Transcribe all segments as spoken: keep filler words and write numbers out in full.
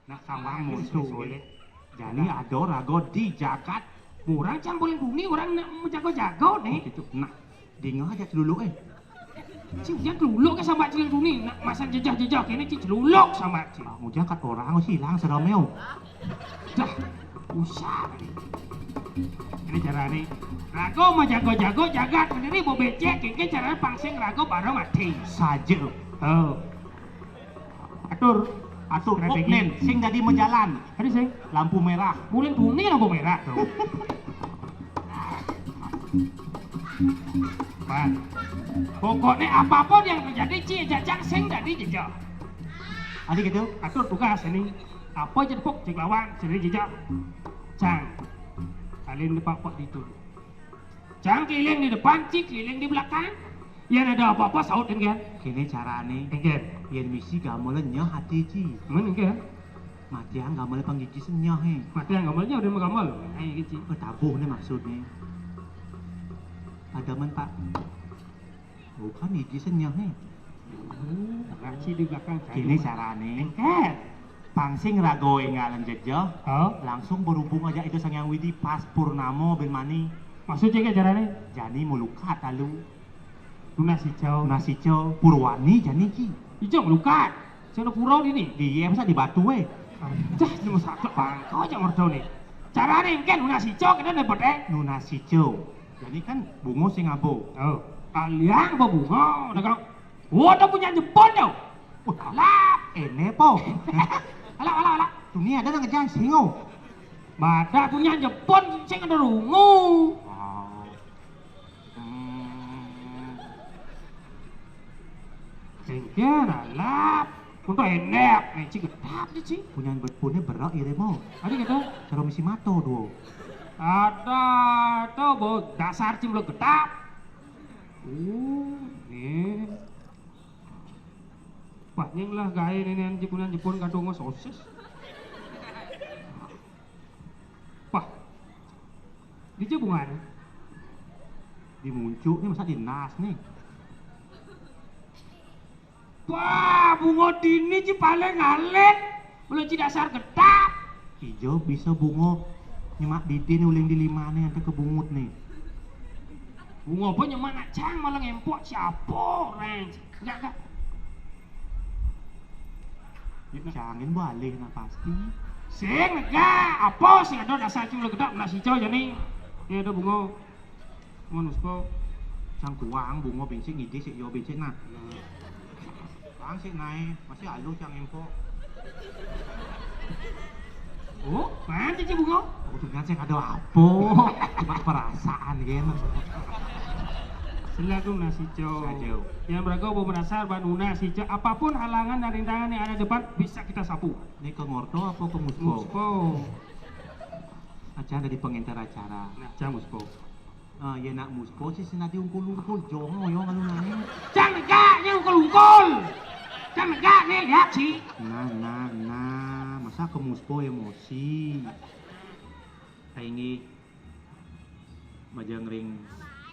Nak sawang musuh boleh. Jani ada raga di jagat. Orang cang boleh tuni, orang nak menjaga-jaga nih. Gitu. Nah, dengar aja dulu eh. Cing, jangan dulu ke sama cing tuni. Nak masa jejah-jejah kene cing celuluk sama cing. Ah, ngujang kat orang silang serameu. Dah, usah. Ini cara nih. Raga menjaga-jaga jagat, ini mau becek, ini cara pangsing raga baru mati. Saja. Oh. Atur, atur, oh, Nen, sing dadi majalan. Tadi sing lampu merah. Bulan tuni lampu merah tuh. Pan. Pokoknya apapun yang terjadi, ci jajang sing dadi jejak. Adi gitu, atur tugas ini. Apa aja tepuk, cek lawan, sini jejak. Cang. Kalian depak pak ditu. Cang keliling di depan, ci keliling di belakang. Yang ada apa-apa sautin kan? Kene carane. Engken. Yen misi gamelen nyeh ati ci. Men engken. Matiang gamel panggigi senyah he. Matiang gamelnya udah menggamel. Ayo gitu. Oh, tabuh ne maksudnya. Ada men pak. Oh kan gigi senyah he. Hmm, ngaci di belakang. Kene carane. Engken. Pangsing raga enggalan jejeh. Oh. Langsung berhubung aja itu Sang Hyang Widi pas purnama ben mani. Maksudnya kayak carane? Jani mau lukat lalu. Nunas hijau. Nunas hijau. Purwani jani ki. Hijau lukat. Saya pura ini. Di iya masa di batu eh. Cah, ini masa bangko aja merdo nih. Carane engken nunas hijau kena nebet eh. Nunas hijau. Jani kan bungo sing abo. Oh. Kaliang apa bungo? Dagang. Wah, ada punya Jepun tuh. Wah, lap. Ene po. Alah, alah, alah. Dunia ada nang ngejang singo. Mada punya Jepun sing ada rungu. Wow. Hmm. Engken alap. Untuk enek, nih ci getap di ci. Punya Jepune berak ire mau. Ada gitu. Cara misi mato duo. Ada tuh bo dasar ci melo getap. Oh, nih. Wah, nyeng lah gawe nenean Jepunan Jepun kadonga sosis. Wah. Di Jebungan. Di muncuknya masa di nas nih. Wah, bunga dini ci paling alit. Belum ci dasar getap. Ijo bisa bunga nyemak didin uling di limane ante kebungut nih. Bunga apa nyemak nak cang malah ngempok siapa orang. Enggak, enggak. Cangin balik nah pasti. Sing enggak, apa sing ada dasar cing ulah gedap nasi coy jani. Ini ada bunga. Mun uspo. Cang kuang bunga bencik ngijik sik yo bencik nah. Bang sik nae, masih alus cang empok. Oh, mana sih bunga? Oh, dengan sing ada apa? Cuma perasaan kene. Selaku nasi coy. Saja. Yang beragam mau menasar ban nuna sija apapun halangan dan rintangan yang ada depan bisa kita sapu. Ini ke ngorto apa ke muspo? Muspo. Aja dari pengenter acara. Nah, aja muspo. Ah, ya nak muspo sih senadi ungkul-ungkul jongo yo nganu nanging. Cang negak nih ungkul-ungkul. Cang negak nih lihat sih. Nah, nah, nah, masa ke muspo emosi. Kayak ini majang ring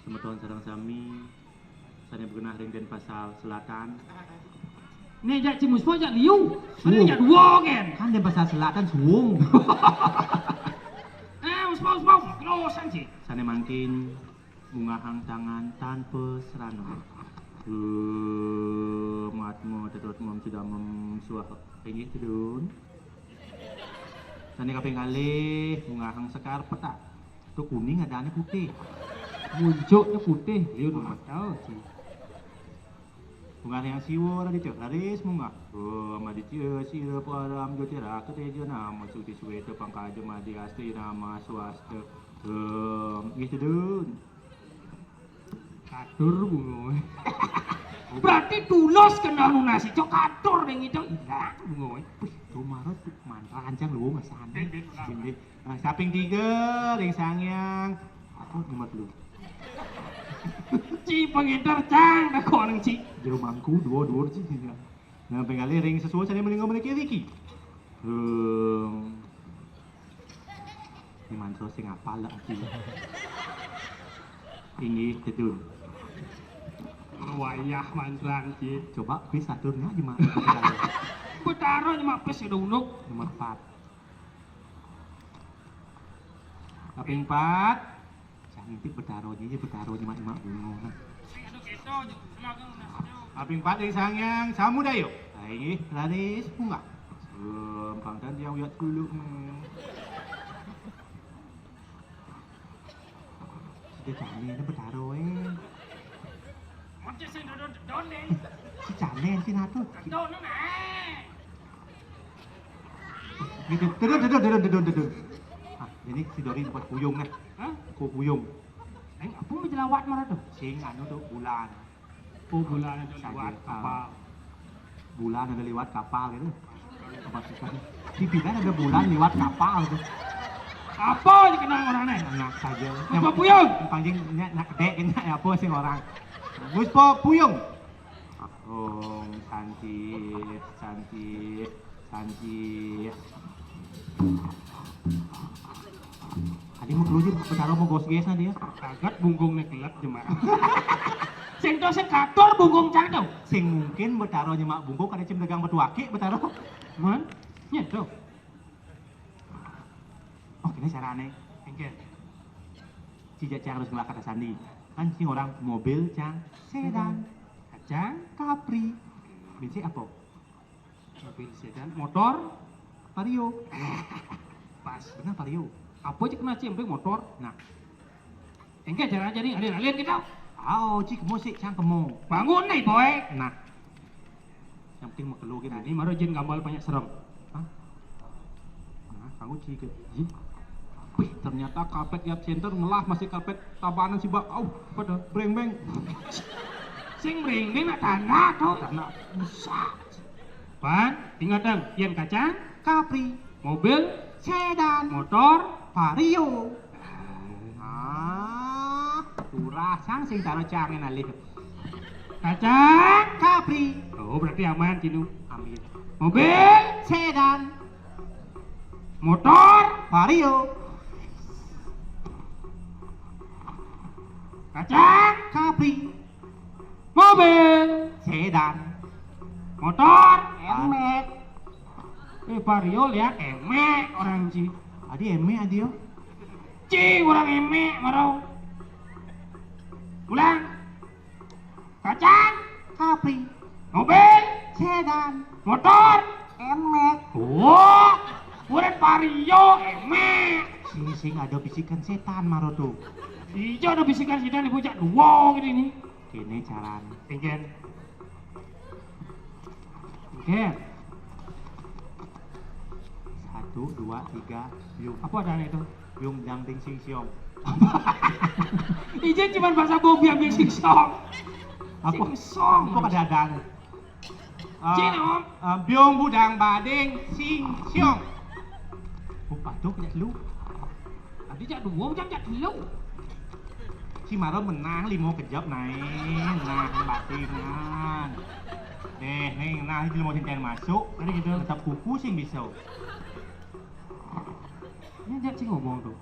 semeton sareng sami. Sane begenah ring Denpasar Selatan. Nih jak Cimuspo jak liu. Sane jak dua kan. Kan Denpasar Selatan suwung. Ah, Muspo, Muspo, kelosan sih. Sane mangkin mungahang tangan tanpa serana. Matma tedot mem sudah mem suah inggih tedun. Sane kaping kalih mungahang sekar petak. Tu kuning adane putih. Muncuknya putih, liun mata sih. Bunga yang siwa tadi cek laris bunga. Om aditya sira param jotira keteja nama suti sweta pangkaja madi asti nama swasta. Om gitu dun. Katur bunga. Berarti tulus kenal lunasi cok katur deng itu ilang bunga. Wih, tuh marot tuh mantra ancang lu masane. Nah, saping tiga ring sangyang. Aku nomor dulu. Ci pengedar cang dah kau neng ci. Jero mangku dua dua ci. Nah, pengali ring sesuai saya mending ngomong lagi Riki. Hmm. Ini mantra sing apal lah aku. Inggih, tedun. Wayah mantra ci. Coba kuis aturnya gimana? Betara nyemak pis ya unduk. Nomor empat. Kaping empat. Saya ngintip Betara aja, ya Betara nyemak-nyemak bunga. Nah. Kaping empat dari Sangyang Samudaya. Nah, ini laris bunga. Gampang dan yang lihat dulu. Hmm. Sudah jane ini Betara, eh. Macam sing dodon-dodon deh. Si jane si natu. Dodon, eh. Gitu. Dodon, dodon, dodon, dodon, dodon. Ah, ini si Dori buat puyung, nah. Hah? Ku puyung. Neng, apa mau jelawat marah tuh? Sing anu tuh, bulan. Oh, bulan ada lewat kapal. Bulan ada lewat kapal gitu. Apa sih kan? Di Bidan ada bulan lewat kapal gitu. Apa aja kenal orangnya? Enak saja. Apa puyung? Panggilnya nak dek ini apa sih orang? Gus po puyung. Om Santi, Santi, Santi. Adi mau keluar, Betara mau gos-ges nanti ya. Kaget bungkung nih kelep cuma. Sing to sing katur bungkung cang to. Sing mungkin Betara nyemak bungkung kada cim dagang batu akik Betara. Man? Nyeto. Oh, ini carane. Engke. Cijak cang harus ngelak kata sandi. Kan sing orang mobil cang sedan. Kacang? Capri. Bensin apa? Mobil sedan, motor, Vario. Pas. Benar Vario. Apa aja kena cempe motor? Nah. Engke jalan aja nih, alin-alin kita. Aw, cik kemo sik cang kemo. Bangun nih, boy. Nah. Yang penting mau keluar gitu. Nah, ini maro jin gambal banyak serem. Hah? Nah, kamu cik ke. Ih. Wih, ternyata karpet Yat Center ngelah masih karpet Tabanan si Bak. Au, pada breng-breng. Sing breng-breng nak tanah tuh. Tanah. Busak. Pan, ingat dong, yen kacang, Capri, mobil, sedan, motor, Vario. Ah, turah sang sing taro cangen alih. Kacang, Capri. Oh, berarti aman, Cinu. Amin. Mobil, sedan, motor, Vario. Kacang, Capri. Mobil. Sedan. Motor. Emek. Eh, Vario lihat emek orang ci. Adi emek adi yo. Ci orang emek marau. Ulang. Kacang. Capri. Mobil. Sedan. Motor. Emek. Wah, urang Vario emek. Sing sing ada bisikan setan maro tuh. Iya ada bisikan setan ibu cak dua gini nih. Kene carane. Engken. Engken. Satu, dua, tiga, biung. Apa ada itu? Biung dang ding sing siong. Ijen cuma bahasa bobi ambing sing siong. Apa? Sing siong. Apa kada ada? Ah, Cina, Om. Ah, biung budang bading sing siong. Bupa tuh kena lu. Tadi cak dua, cak cak telu. Si Maro menang limo kejap naik, nah batingan. Deh, nih nah limo sinten masuk, tadi gitu tetap kuku sing bisa. Ini aja sih ngomong tuh.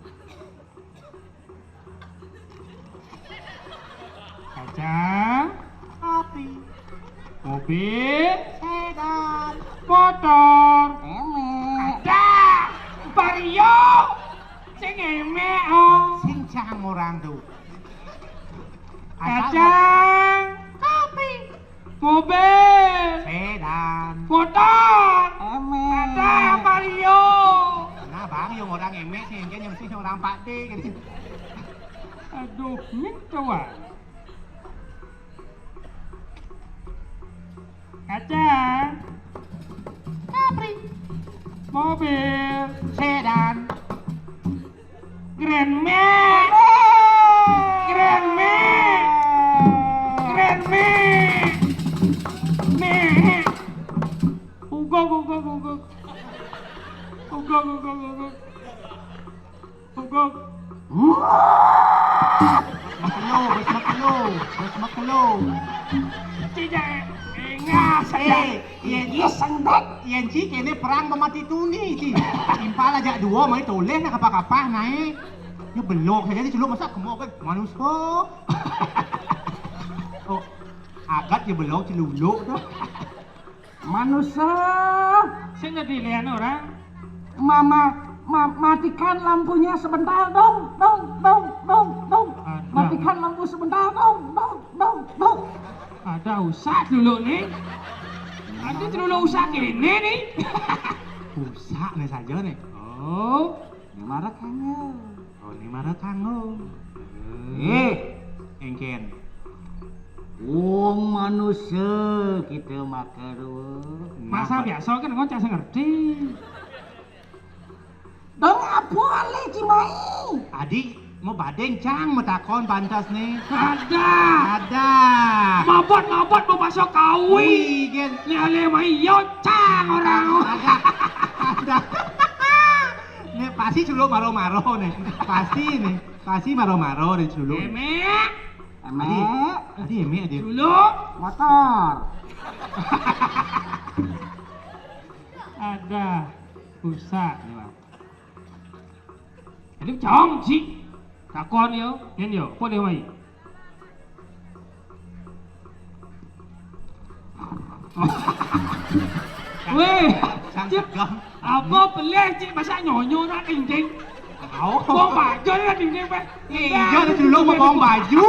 Kacang, api, mobil, sedan, motor, emek. Ada, Vario, sing emek oh. Sing cang orang tuh. Asal kacang, kopi, mobil, sedan, motor, emek. Ada, Vario. Nah bang, yang orang emek sih, yang yang sih orang Pak D gitu. Aduh, minta wah. Kacang, kopi, mobil, sedan, Grand Max. Grand Max. Grand Max. Max. Ugok, ugok, ugok. Ugok, ugok, ugok. Ugok. Makelo, bos makelo, bos makelo. Tidak, enggak, saya. Eh, iya, iya, sengdek. Yen ci kene perang pemati tuni ci. Impal aja dua mai toleh nak kapah-kapah nae. Ya belok saja diceluk masak kemok kan manusia. Oh, agat ya belok celuluk tu. Manusia. Sing dadi lian orang. Mama, ma- matikan lampunya sebentar dong, dong, dong, dong, dong. Ada. Matikan lampu sebentar dong, dong, dong, dong. Ada usak dulu nih. Ada dulu usak ini nih. Usak nih saja nih. Oh, ini marah kangen. Oh, ini marah kangen. Eh, engken. Wong manusia kita makan. Masa biasa kan ngocak sing ngerti. Dong apa ale cimai? Adi mau badeng cang metakon pantas nih. Ada. Ada. Mabot mabot mau masuk kawi. Wih, gen. Ni ale mai yo cang orang. Ada. Ada. Nih pasti dulu maro-maro nih. Pasti nih. Pasti maro-maro nih dulu. Emek. Adi, Emek. Adi emek adi. Dulu. Motor. Ada. Busa nih, Bang. Jadi cong sih. Takon yo, nyen yo, apa dia mai? Weh, cik, apa pelih cik masa nyonyo nak dinding? Tahu. Bong baju nak dinding pe. Eh, ijo ada dulu mau bong baju.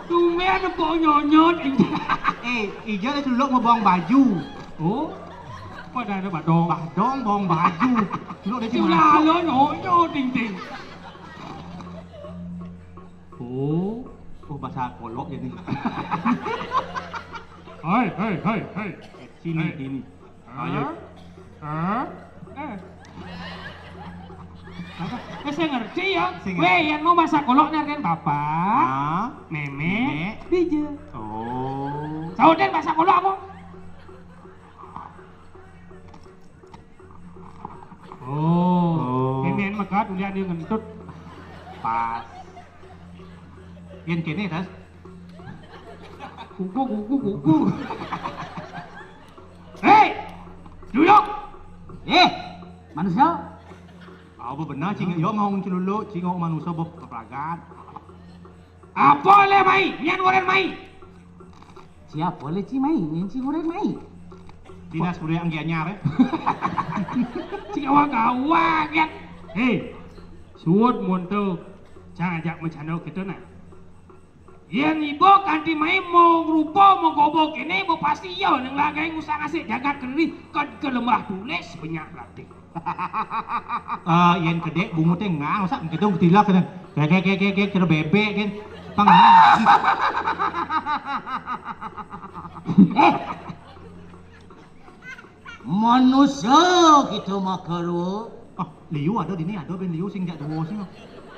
Tumben ada bong nyonyo dinding. Eh, ijo ada dulu mau bong baju. Oh, pada ada badong. Badong bong baju. Dulu ada cik masuk. Lo nyonyo dinding. Oh, oh bahasa kolok jadi. Hai, hai, hai, hai. Eh, sini, hai. Sini. Ayo. Hah? Eh. Apa? Eh, saya ngerti ya. Saya ngerti. Weh, yang mau bahasa kolok nih kan bapak, ah, meme, meme, bija. Oh. Sauden bahasa kolok apa? Oh. Oh. Ini makat ulian dia ngentut. Pas. Yang kene tas. Kuku kuku kuku. Hei, duduk. Eh, manusia. Apa benar cing yo mau celuluk cing manusia berpelagat. Apa le mai? Nian ngoren mai. Siapa le ci mai? Nian ci ngoren mai. Dinas budaya anggianyar eh. Cing awak awak kan. Hei, suut monto. Cang ajak mencano kita nah. Yang ibu kanti mai mau rupa mau gobo kene mau pasti yo neng lagai ngusang asik jagat kediri ke lembah tulis banyak berarti. Eh, yen gedek bunguté ngang, sak gedung getilak kene. Gek gek gek gek gek kira bebek kan. Pang. Manusia kita makarua. Oh, liu ada dini ada ben liu sing jak dua sing.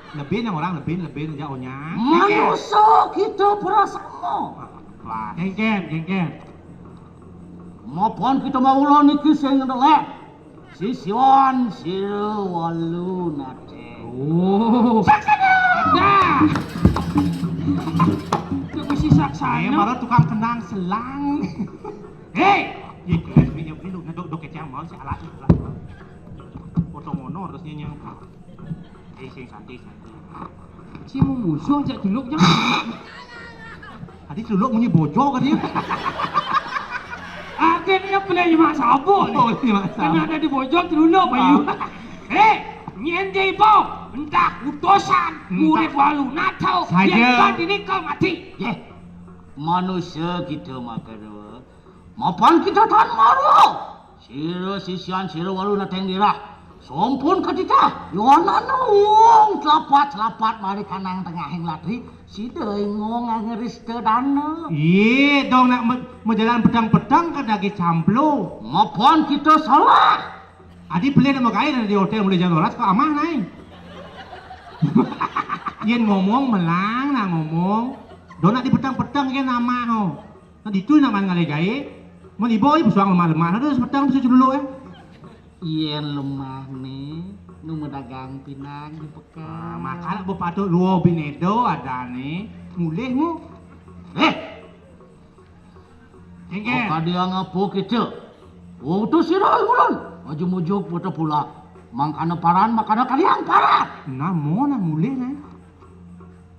Lebih yang orang lebih lebih jak onyang. Manusia kita perasaan. Wah. Gengken, gengken. Mapan kita mau ulah niki sing ndelek. Sisian sira walu nate. Oh. Saksana. Dah. Itu mesti saksana. Eh, malah tukang kenang selang. Hei. Iya, jelas punya beli lu ngedok dok kecang mau si alat alat. Potong mono harusnya nyang. Eh, sing santai santai. Si mau musuh aja dulu nyang. Tadi celuluk munyi bojol kan dia? Akhirnya pernah nyemak sabuk. Oh, nyemak sabuk. Karena ada di bojol celuluk, Bayu. Ah. Eh, nyen dia ibu, entah utusan, entah. Murid walu natau, saja. Yang kan ini kau mati. Yeh, manusia kita makan dua. Mapan kita tan maru. Sira sisian sira walu nateng dirah. Sompun katitah, yonan wong tlapat-tlapat mari kanang tengahing latri, sida ingong ngerista dana. Iya, dong nak me- mejalan petang-petang kan dagi camplo. Mapan kita salah. Adi beli nama kain di hotel mulai jam dua belas ke amah nai. Yen ngomong melang nah ngomong. Dong nak di petang-petang yen amah ho. Nah ditu nak man ngalih gaé. Mun ibu ibu suang lemah-lemah terus petang bisa dulu eh. Yen lemah nih, nu medagang pinang di pekan. Ah, makanya bu patut luo binedo ada nih, mulih mu. Eh, Engken. Kok dia ngapo kita? Wong tu sira ulun. Maju mujuk putar pula. Mangkana paran, makana kalian paran. Namo nah mulih nah.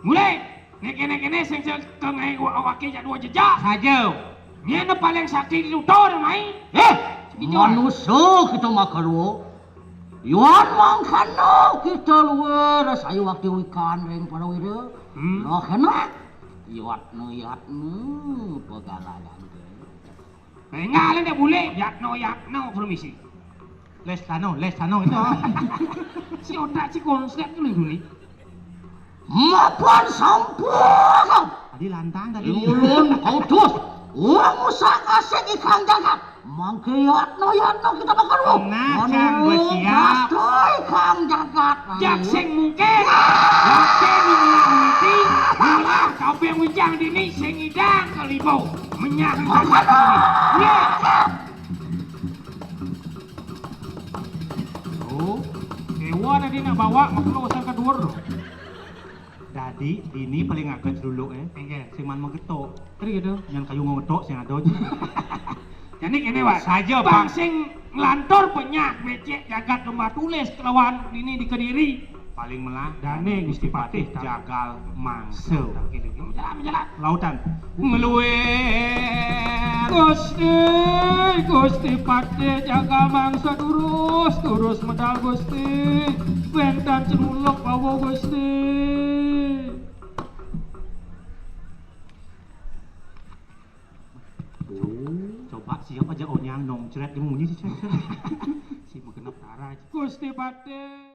Mulih. Nek kene-kene sing sing kengei awake jak dua jejak. Saja. Nyén paling sakti di tutur, Mai. Eh, manusa kita makarua. Yan mangkana kita luwir sayuwakti wikan ring prawira. Hmm. Roh enak. Yatna, yatna, pagalagan. Enggal nek boleh, yatna, yatna, permisi. Les tano, les tano itu. Si otak si konslet tu nih. Mapan sampun. Tadi lantang tadi. Ulun utus. Wong usah kasih ikang jagat. Mangke yatna, yatna kita bakal. Nah, Kang, bersiap. Pasti ikang jagat. Jak sing mungkin. Waktu nunggu mati, mula kabeh wijang dini sing idang kalibo. Menyang jagat ini. Ye. Oh, dewa tadi nak bawa makhluk usah ke dhuwur. Dadi, dini paling agak dulu, eh. Inggih. Sing man magetok. Tadi gitu. Yang kayu ngetok sing ada. Jadi gini, Wak. Saja, Bang. Bang sing nglantur banyak becek jagat lembah tulis kelawan dini di Kediri. Paling melah dane Gusti Patih jagal mangsa. Gitu, gitu. Jalan, jalan. Lautan. Ngeluwih. Gusti, Gusti Patih jagal mangsa durus, durus medal Gusti. Wénten cinuluk bawa Gusti. Coba siap aja onyang nongcret dia munyi sih, cret, cret. Si magenep tarai. Gusti Patih.